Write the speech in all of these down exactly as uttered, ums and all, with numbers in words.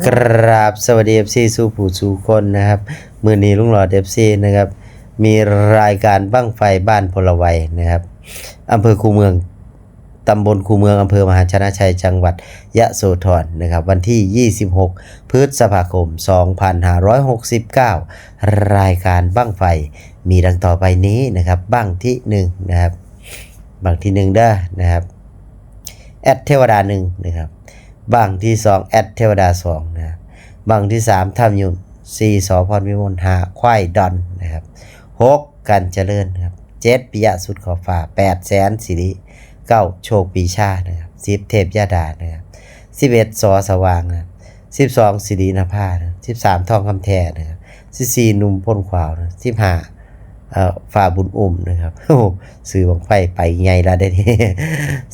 กราบสวัสดี เอฟซี สู่ผู้สู่คนนะครับ มื้อนี้ลุงหลอด เอฟซี นะครับ มีรายการบั้งไฟบ้านพลวัยนะครับ อำเภอคูเมือง ตำบลคูเมือง อำเภอมหาชนะชัย จังหวัดยะโสธรนะครับ วันที่ ยี่สิบหก พฤษภาคม สองพันห้าร้อยหกสิบเก้า รายการบั้งไฟมีดังต่อไปนี้นะครับ บั้งที่หนึ่งนะครับ บั้งที่หนึ่งเด้อนะครับ แอดเทวดาหนึ่งนะครับ บั้งที่สอง แอดเทวดาสองนะครับ บั้งที่สาม ถ้ำยุน สี่ สอ พรพิมล ห้า ควายดอนนะครับ หก กันเจริญนะครับ เจ็ด ปิยะสุดขอบฟ้า แปด แสนสิริ เก้า โชคปีชานะครับ สิบ เทพยดานะครับ สิบเอ็ด สอ สว่างนะครับ สิบสอง สิรินภานะครับ สิบสาม ทองคำแท้นะครับ สิบสี่ หนุ่มพ่นขวาวนะ สิบห้า เอ่อ ฟ้าบุญอุ้มนะครับ โอ้ ซื้อบั้งไฟไปใหญ่ละเด้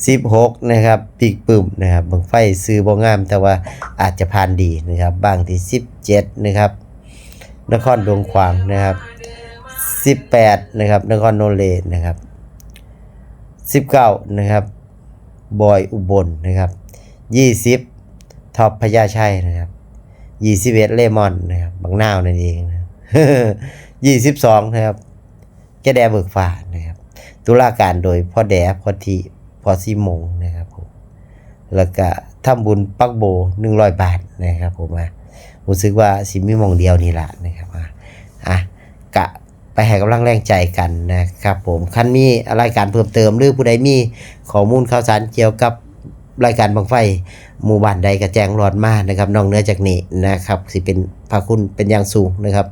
สิบหก นะครับ ปิกปึ้มนะครับ บั้งไฟซื้อบ่งาม แต่ว่าอาจจะผ่านดีนะครับ บั้งที่ สิบเจ็ด นะครับ นครหลวงขวางนะครับ สิบแปด นะครับ นครโนนเลนะครับ สิบเก้า นะครับ บอยอุบลนะครับ ยี่สิบ ท็อปพญาชัยนะครับ ยี่สิบเอ็ด เลมอนนะครับ บักนาวนั่นเองนะครับ ยี่สิบสอง นะครับ แกแดเบิกฟ้านะครับ ตุลาการโดยพ่อแด พ่อทิ พ่อซีมงนะครับผม แล้วก็ทำบุญปักโบ หนึ่งร้อย บาทนะครับผม อ่ะ รู้สึกว่าสิมีหม่องเดียวนี่ล่ะนะครับ อ่ะ อ่ะ กะไปให้กำลังแรงใจกันนะครับผม คันมีรายการเพิ่มเติม หรือผู้ใดมีข้อมูลข่าวสารเกี่ยวกับรายการบั้งไฟหมู่บ้านใดก็แจ้งหลอดมานะครับ นอกเหนือจากนี้นะครับ สิเป็นพระคุณเป็นอย่างสูงนะครับ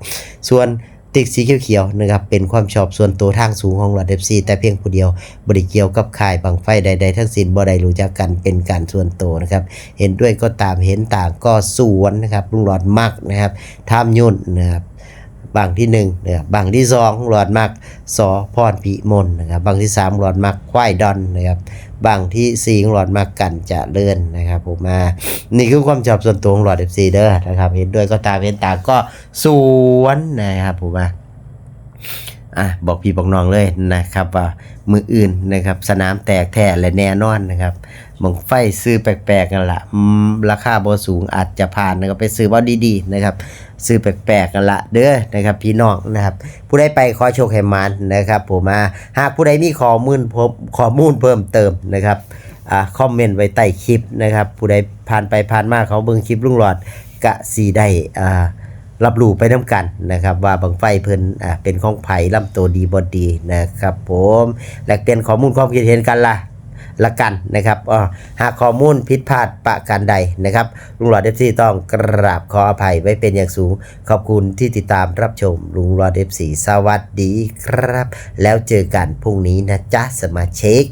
ส่วนติ๊กสีเขียวๆนะครับ เป็นความชอบส่วนตัวทางสูงของหลอด เอฟซี แต่เพียงผู้เดียว บ่ได้เกี่ยวกับค่ายบั้งไฟใดๆทั้งสิ้น บ่ได้รู้จักกันเป็นการส่วนตัวนะครับ เห็นด้วยก็ตาม เห็นต่างก็สวนนะครับ ลุงหลอดมักนะครับ ถ้ำยุนนะครับ บั้งที่หนึ่งนะครับ บั้งที่สอง ลุงหลอดมัก สอ พรพิมลนะครับ บั้งที่สาม ลุงหลอดมัก ควายดอนนะครับ บั้งที่สี่ ลุงหลอดมัก กันเจริญนะครับผม อ่า นี่คือความชอบส่วนตัวของหลอด เอฟซี เด้อนะครับ เห็นด้วยก็ตาม เห็นต่างก็สวนนะครับผม อ่ะ อ่ะ บอกพี่บอกน้องเลยนะครับ ว่ามื้ออื่นนะครับ สนามแตกแท้และแน่นอนนะครับ บั้งไฟซื้อแปลกๆนั่นล่ะ อืม ราคาบ่สูง อาจจะผ่านนะครับ ไปซื้อเอาดีๆนะครับ ซื้อแปลกๆนั่นล่ะเด้อนะครับ พี่น้องนะครับ ผู้ใดไปขอโชคให้หมานนะครับผม อ่ะ หากผู้ใดมีข้อมูลเพิ่ม ข้อมูลเพิ่มเติมนะครับ อ่า คอมเมนต์ไว้ใต้คลิปนะครับ ผู้ใดผ่านไปผ่านมาเขาเบิ่งคลิปลุงหลอด กะสิได้ อ่า รับรู้ไปนำกันนะครับ ว่าบั้งไฟเพิ่น อ่า เป็นของไผ ลำโตดีบ่ดีนะครับผม แลกเปลี่ยนข้อมูลความคิดเห็นกันละ ละกันนะครับ อ่า หากข้อมูลผิดพลาดประการใดนะครับ ลุงหลอด เออฟซี ต้องกราบขออภัยไว้เป็นอย่างสูง ขอบคุณที่ติดตามรับชมลุงหลอด เอฟซี สวัสดีครับ แล้วเจอกันพรุ่งนี้นะจ๊ะ สมาชิก